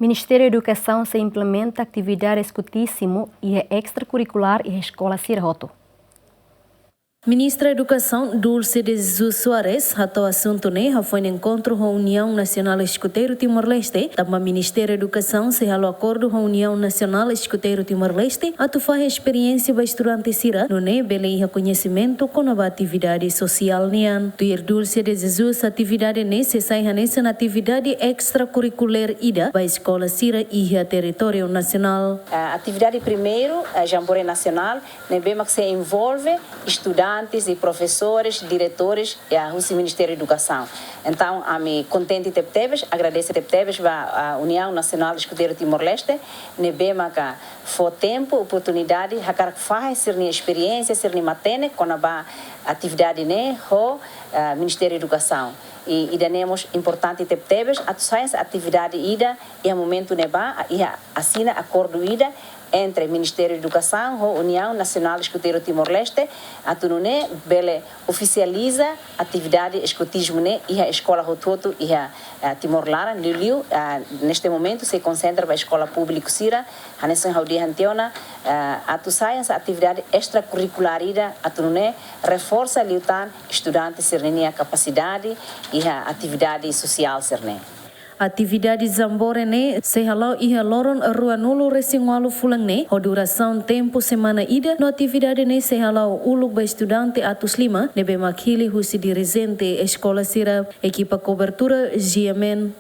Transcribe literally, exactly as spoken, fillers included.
Ministériu Edukasaun sei implementa atividade diskutizimu iha estrakurrikulár iha eskola sira hotu. Ministra Edukasaun Dulce de Jesus Soares hato'o asuntu ne'e hafoin enkontru ho Uniaun Nasionál Eskuteiru Timor-Leste, tanba Ministériu Edukasaun sei halo akordu ho Uniaun Nasionál Eskuteiru Timor-Leste atu fahe esperiénsia ba estudante sira, nune'e bele iha koñesimentu kona-ba atividade sosiál nian. Tuir Dulce de Jesus, atividade ne'e sei sai hanesan atividade estrakurrikulár ida ba eskola sira iha territóriu nasionál. Ah, atividade primeiru, ah, Jamboree Nasionál, ne'ebé mak sei envolve estudantes i profesores, diretores, i, ah, husi Ministériu Edukasaun. Entaun, ami kontente tebetebes, agradese tebetebes ba, ah, Uniaun Nasionál Eskuteiru Timor-Leste, ne'ebé maka fó tempu, oportunidade, hakarak fahe sira-nia esperiénsia, sira-nia matenek kona-ba atividade ne'e ho, ah, Ministériu Edukasaun. I ida-ne'e mós importante tebetebes, atu sai hanesan atividade ida, iha momentu ne'ebá, iha asina akordu ida entre Ministériu Edukasaun ho Uniaun Nasionál Eskuteiru Timor-Leste, atu nune'e bele ofisializa atividade eskutizmu ne'e iha eskola hotu-hotu iha, eh, Timor laran, liuliu, eh, neste momentu sei konsentra ba eskola públiku sira, hanesan ha'u dehan tiha ona, eh, atu sai hanesan atividade estrakurrikulár ida, atu nune'e reforsa liután estudante sira-nia kapasidade iha atividade sosiál sira-ne'e. Atividade Jamboree ne'e sei hala'o iha loron ruanulu-resin-ualu fulan ne'e, ho durasaun tempu semana ida, no atividade ne'e sei hala'o uluk ba estudante atus lima, ne'ebé mak hili husi dirijente eskola sira. Ekipa kobertura, G M N.